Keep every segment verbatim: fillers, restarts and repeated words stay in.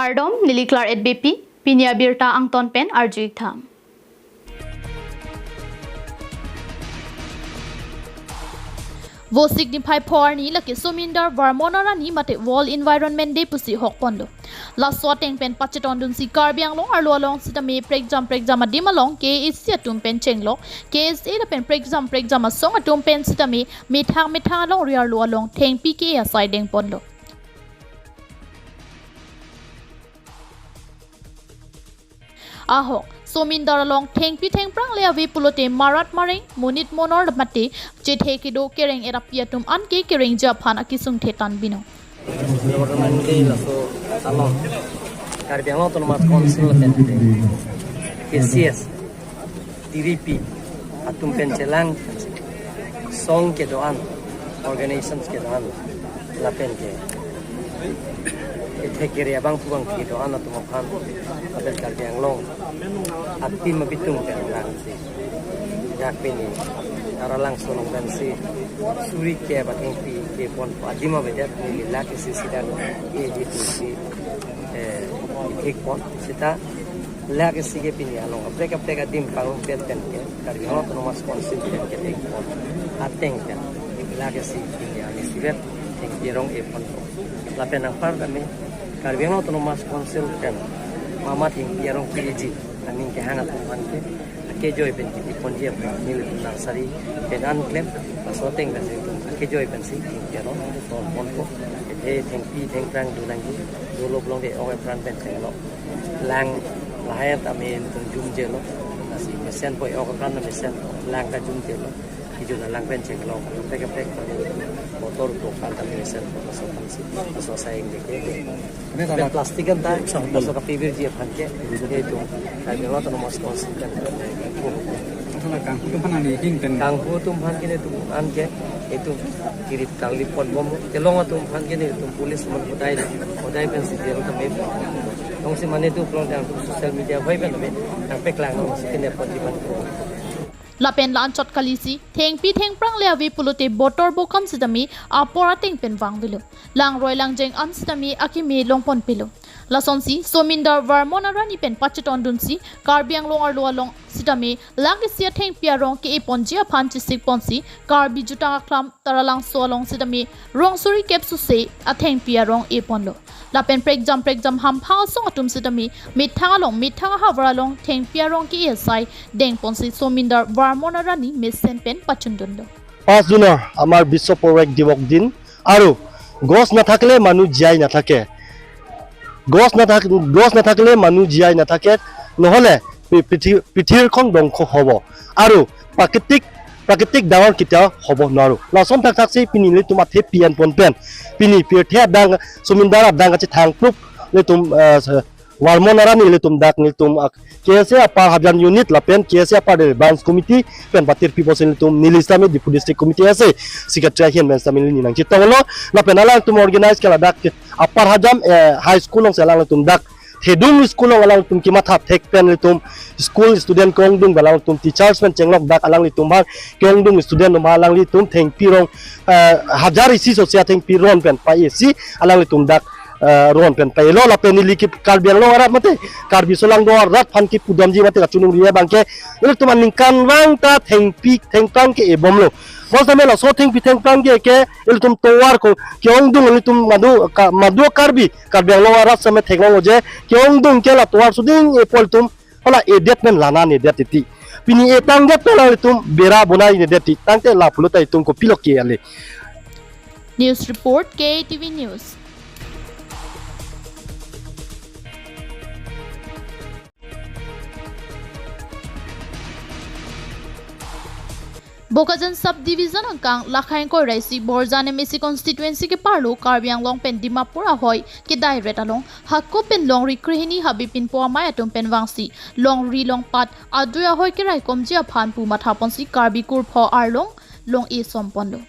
Kardom, neli Claret Beypi, pini abirta angton pen arju-ik tha. Vosik niphai pho arni lake Somindar Varmon Arani mate World Environment Day pusi hokponlo. Laso ateng pen pachetondunsi Karbi Anglong arlo along sitame prekjam prekjam adim along K A A C atum pen chenglok, K S A lapen prekjam prekjam asong atum pen sitame methang methang alongri arlo along thengpi ke-e asai dengponlo. Ahok, Somindar along thengpi thengphrang le ave pulote marat mareng, monit monor mate chethe kedo kereng-et api atum anke kerengji aphan akesung thetan binong. Environment Day laso along Karbi Anglong Autonomous Council pen K C S, T D P atum pen chelang song kedo-an, organizations kedo-an lapen ke ethek area abangphu abang kedo-an atum aphan, lapen Karbi Anglong atim abitung pen langsi, dak pini Taralangso along pensi suri ke ba thengpi kepon adim avedet, neli lake isi sidan ke di pusi, eh, ithekpon seta lake isi ke pini along kaprek kaprek adim pangrum pen pen ke Karbi Anglong Autonomous Council pen ke thengpon ateng pen lake isi pini along isivet thengpi arong-eponpo. Lapen anpar kami Karbi Anglong Autonomous Council pen mama thengpi arong-eji aning kehang atum aphan ke akejoi pen kipi ponji aphan nelitum nursery pen an klem, laso ateng pen nelitum akejoi pensi thengpi arong-eponpo. Athe thengpi thengphrang do nangji, dolo pulote ok epran pen chenglok, lang lahai tame nelitum jumjelo, lasi mesenpo, ok epran mesenpo, lang ta jumjelo. Kejun alang pen chenglok, kaprek kaprek motor tok kan tame mesenpo, laso aphansi, laso asai ingdeng ke. Kami pen salah plastic kan ta, sampel. Laso kapevirji aphan ke, itum Karbi Anglong Autonomous Council pen. Masalah kanghu atum aphan ani hing pen. Kanghu atum aphan ke itum an ke, itum kirip karli ponbom, kelong atum aphan ke itum police atum hodai, hodai pensi jail tame. Jongsi mane itum pulote social media hoi pen tame, nangpeklang nangsi kene pon diman ko. Lapen la-anchot kalisi, thengpi thengphrang le ave pulote botor bokam sitame apor ateng pen vangvelo. Langroi langjeng an sitame akeme longponpelo. Lasonsi, Somindar Varmon Arani pen pachetondunsi, Karbi Anglong arlo along sitame lake isi athengpi arong ke-eponji aphan chesikponsi, Karbi Jutang Aklam Taralangso along sitame rong suri kep suse athengpi arong-eponlo. Lapen prekjam prekjam hamphang asong atum sitame methang along, methang ahavar along thengpi arong ke-e asai dengponsi Somindar Varmon Arani mesen pen pachundunlo. পাঁচ জুনৰ আমাৰ বিশ্ব পৰিৱেশ দিৱস দিন আৰু গছ নাথাকিলে মানুহ জীয়াই নাথাকে। গছ নাথাক-, গছ নাথাকিলে মানুহ জীয়াই নাথাকে, নহ'লে পৃ-, পৃথি-, পৃথিৱীখন ধ্বংস হ'ব আৰু প্ৰাকৃতিক, প্ৰাকৃতিক ডাঙৰ কেতিয়াও হ'ব নোৱাৰো। Lason thakthaksi pini nelitum athe P N pon pen, pini pirthe adang, Somindar adang kachethang prup nelitum, eh, Varmon Arani nelitum dak nelitum ak K S A Upper Hajam Unit lapen K S A Upper Branch Committee pen patirpi pusi nelitum neli sitame Diphu District Committee ase Secretary ahin pen sitame neli nangchetonglo lapen alangtum organize ke ladak Upper Hajam, eh, High School alongsi alangtum dak Thedung School along alangtum kematha thek pen nelitum school student ke-ongdung pen alangtum teachers pen chenglok dak alanglitum aphan ke-ongdung student atum aphan alanglitum thengpi arong, eh, hajar isi sose athengpi ron pen pa-esi alanglitum dak, eh, ron pen pa-elo lapen neli ke Karbi Anglong arat mate Karbi aso langdong arat aphan kipudamji mate kachiningri abang ke ilitum aningkanvang ta thengpi thengphrang ke-ebomlo. Bonsitame laso thengpi thengphrang ke ke ilitum tovar ko ke-ongdung ilitum madu ka, madu Karbi, Karbi Anglong arat sitame theklonglo je ke-ongdung ke la tovar suding-e pu ilitum hala edet pen lana nedet titi. Pini etangdet pen alanglitum bera bonai nedet titi. Tangte lapulo ta itum kopilo ke-ele. News report, K A T V News. Bokajan Sub Division angkang Lakhaing Koiraisi Borjan M A C Constituency keparlo Karbi Anglong pen Dimapur ahoi kedairet along hako pen longri krehini habe pinpo amei atum pen vangsi longri longpat adui ahoi keraikomji aphan pu mathaponsi Karbi kurpho arlong long-e somponlo.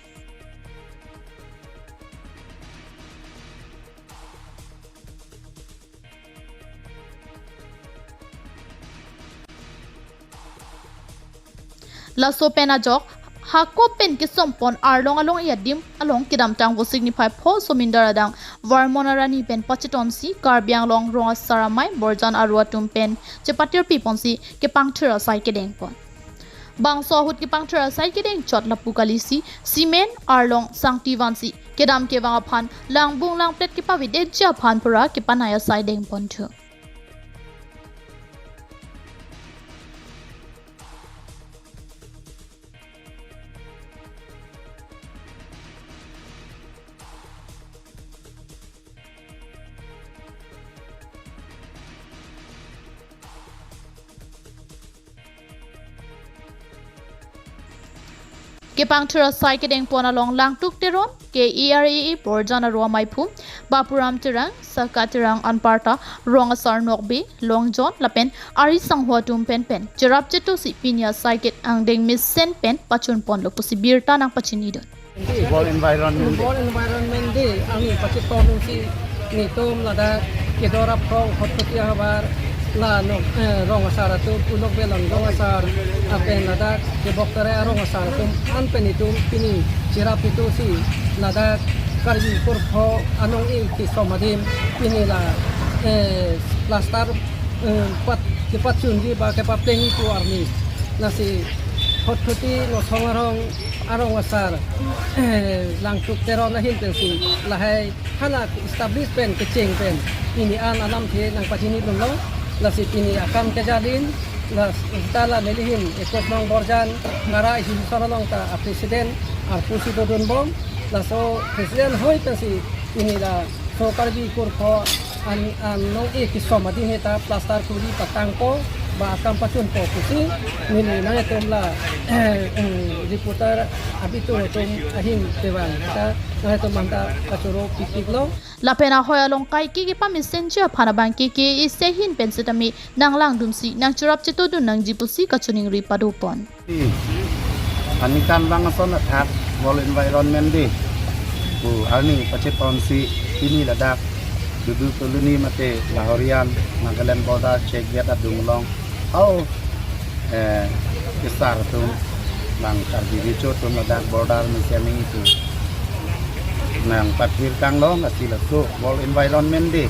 Laso pen ajok hako pen kesompon arlong along-e adim along kedamtang Vosik niphai pho Somindar adang Varmon Arani pen pachetonsi Karbi Anglong rong asar amei Borjan Aro atum pen chepatirpi ponsi kepangthir asai kedeng pon. Bangso ahut kepangthir asai kedeng chot lapu kalisi cement arlong sangti vansi kedam kevang aphan langbung langplet kepavedetji aphan pura kepanai asai deng ponthu. Kepangthir asai kedeng pon along Langtuk Teron, K A R A A Borjan Aro ameiphum, Bapuram Terang, Saka Terang anparta rong asar Nokbe, Longjon lapen ari sangho atum pen pen cherap chetosi pini asai ke angdeng mesen pen pachun ponlo pusi birta nangpachinidun. World Environment Day. World Environment Day arni pachetonsi netum ladak kedorap rong Khatkhati ahavar la Nok, eh, rong asar atum, Nokbe Longjon asar, lapen ladak kebok tare arong asar atum an pen netum pini cherap chetosi ladak Karbi kurpho anong-e kesom adim pini la, eh, plaster, eh, pat, kepatchunji ba kepaplengji pu arni. Lasi Khatkhati Nosong arong, arong asar, eh, Langtuk Teron ahin pensi lahai hala establish pen kecheng pen pini an alamthe nangpachinidunlo. Lasi pini akam kejalin, lasi ta la nelihin ekus nong Borjan, Ngara isi son along ta a president arpusi dodunbom. Laso president hoi pensi pini laso Karbi kurpho an, anong-e kesom adim heta plaster kuri patangpo ba akam pachunpo pusi neli nanglitum la, eh, reporter abitung atum ahin tewan ta nanglitum anta kachoro pikpiklo. Lapen ahoi along kaike kepamesenji aphan abang ke K A A C ahin pen setame nanglangdunsi nangcherap chetodun nangji pusi kachiningri padopon. Aningkanvang ason athak World Environment Day pu arni pachetonsi pini ladak Dudu Colony mate Lahorian Nagaland border check gate adung along, oh, eh, kesar atum, bang Karbi Recho atum ladak border mesen nangji pu nangpathir tanglo, lasi laso World Environment Day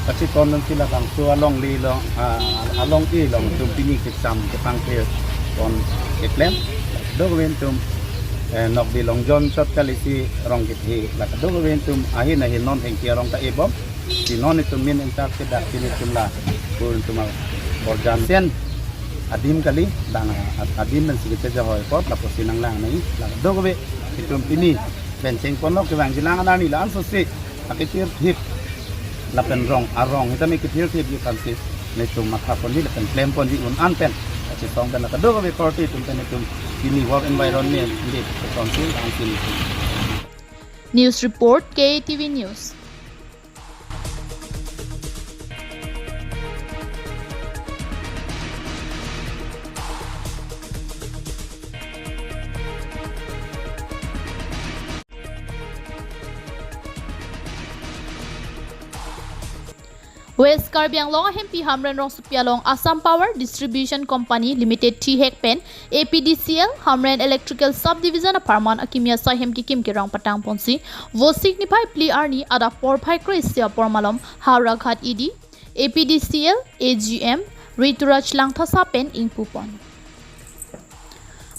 pacheton nangji labangso along le long, ah, along-e along atum pini kecham kepangthir pon keklem. Kadokave atum, eh, Nokbe Longjon chot kalisi rong kethe, la kadokave atum ahin ahin non hengke arong ta ebom. Si non itum min entak kedak pini itum la, pun itum Borjan sen adim kali, bang a-, adim pensi kejahoi apot, lapusi nanglang nangji, la kadokave itum pini bencheng ponlok kevang jilang alarni la ansosi akethirthip lapen rong arong sitame kethirthipji aphansi netum matha ponji lapen klem ponji un an pen, kachesong pen la kadokave korte atum pen itum pini World Environment Day kechesong si ansi. News report, K A T V News. West Karbi Anglong ahempi Hamren rongsopi along Assam Power Distribution Company Limited thihek pen A P D C L Hamren Electrical Subdivision apharman akimi asai hem kekim kerang patang ponsi Vosik niphai phli arni adap porphai kre-isi apor malom Howraghat E D, A P D C L A G M Rituraj Langthasa pen ingpu pon.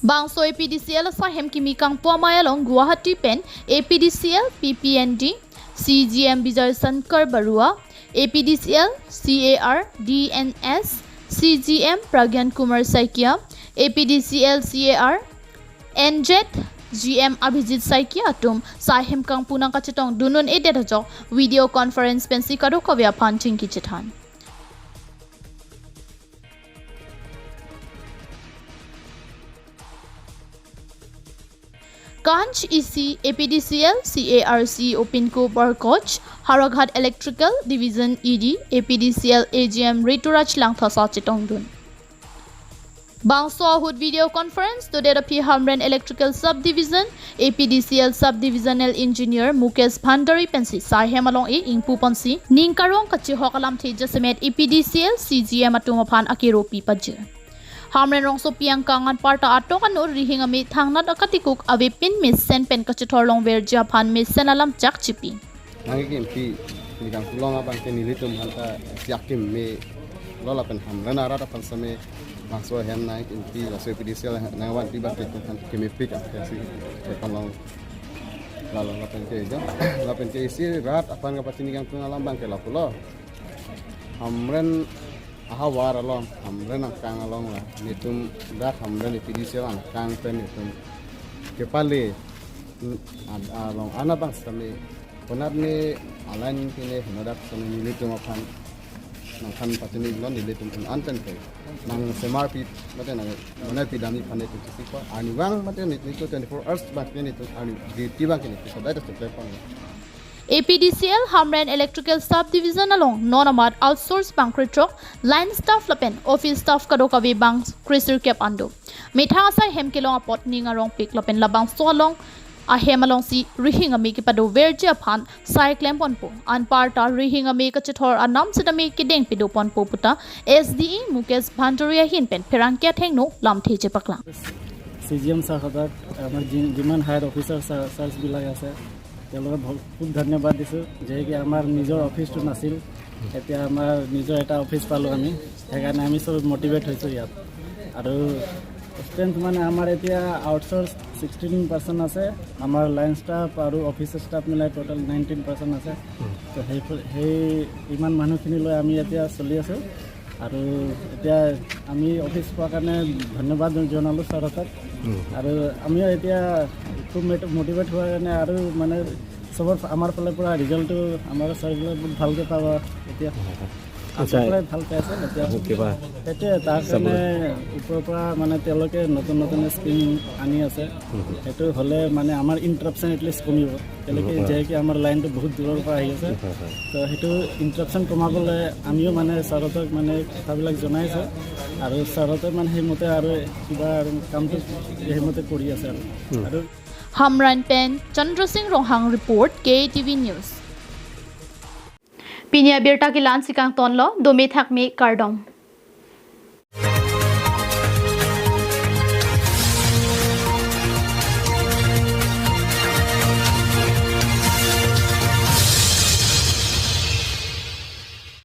Bangso A P D C L asai hem kimi kangpu amei along Guwahati pen A P D C L P P N D, C G M Bijoy Shankar Barua, A P D C L C A R D N S, C G M Pragyan Kumar Saikia, A P D C L C A R N Z G M Abhijit Saikia atum sai hem kangpu nangkachetong dun un-edet ajok video conference pensi kadokave aphan chingki chethan. Kanch E C, A P D C L C A R C O Pinku Barkoch, Howraghat Electrical Division E D, A P D C L A G M Rituraj Langthasa chetongdun. Bangso ahut video conference dodet aphi Hamren Electrical Subdivision, A P D C L Subdivisional Engineer Mukesh Bhandari pensi sai hem along-e ingpu ponsi ning karong kachihok alamthe jasemet A P D C L C G M atum aphan akeropi pajir. Hamren rongsopi angkang anparta atok anur rihing ame thangnat akatikuk avepin mesen pen kachethor longverji aphan mesen alam chak chipi. Nangkempi, ningkan pulo abang ke nelitum aphan ta siak keme lo lapen Hamren arat aphan same bangso ahem nangkempi, laso A P D C L nangvanpi abang ke aphan kemepik aphan si kepalong. Lalo lapen ke jo, lapen ke isi rat aphan kapachini kangtung alam abang ke lapulo. Hamren ahavar along, Hamren angkang along la nelitum dak Hamren A P D C L angkang pen nelitum kepale, mm, ad-, along ana abang sitame konat ne alain pine henodak sitame nelitum aphan nangkhan pachini lo nelitum un-an pen ke nangsemarpi mate nang bonai pidamji aphan nelitum chisi ko arnivang mate nelitum twenty-four hours abang ke nelitum arni duty abang ke nelitum sadai ta supply pon. A P D C L Hamren Electrical Subdivision along non amat outsource bangkre throk line staff lapen office staff kadokave bang kresirkep an do. Methang asai hem kelong apot ning arongpik lapen labangso along ahem alongsi rihing ame kepadoverji aphan sai klemponpo. Anparta rihing ame kachethor anam sitame kedeng pidoponpo puta S D E Mukesh Bhandari ahin pen pherangke athengno lamthe chepaklang. C G M sir সদাক আমাৰ যি-, যিমান higher officer sir, ছাৰ্ছবিলাক আছে, তেওঁলোকক বহুত, খুব ধন্যবাদ দিছোঁ, যিহেতু আমাৰ নিজৰ অফিচটো নাছিল, এতিয়া আমাৰ নিজৰ এটা অফিচ পালোঁ আমি, সেইকাৰণে আমি চব মটিভেট হৈছোঁ ইয়াত। আৰু ষ্ট্ৰেংথ মানে আমাৰ এতিয়া আউটচ'ৰ্চ ছিক্সটিন পাৰ্চেণ্ট আছে, আমাৰ লাইন ষ্টাফ আৰু অফিচ ষ্টাফ মিলাই টোটেল নাইনটিন পাৰ্চেণ্ট আছে। তো সেই, সেই ইমান মানুহখিনি লৈ আমি এতিয়া চলি আছোঁ। আৰু এতিয়া আমি অফিচ পোৱাৰ কাৰণে ধন্যবাদ জন-, জনালোঁ ছাৰহঁতক। উম। আৰু আমিও এতিয়া খুব মেট-, মটিভেট হোৱাৰ কাৰণে আৰু মানে চবৰ ফা-, আমাৰ ফালৰ পৰা ৰিজাল্টটো আমাৰ ছাৰবিলাক বহুত ভালকৈ পাব এতিয়া। আচ্ছা। আগৰ পৰাই ভাল পাই আছে এতিয়া। কিবা সেইটোৱে, তাৰ চাব। কাৰণে ওপৰৰ পৰা মানে তেওঁলোকে নতুন নতুন স্কিম আনি আছে। উম। সেইটো হ'লে মানে আমাৰ ইণ্টাৰাপশ্যন এটলিষ্ট কমিব। তেওঁলোকে হয়। যিহেতু আমাৰ লাইনটো বহুত দূৰৰ পৰা আহি আছে। হয়, হয়। তো সেইটো ইণ্টাৰাপশ্যন কমাবলৈ আমিও মানে ছাৰহঁতক মানে কথাবিলাক জনাইছোঁ আৰু ছাৰহঁতে মানে সেইমতে আৰু কিবা আৰু কামটো সেইমতে কৰি আছে আৰু। উম। আৰু Hamren pen Chandra Singh Ronghang report, K T V News. Pini abirta ke la-ansi kangtonlo, dome thakme kardom.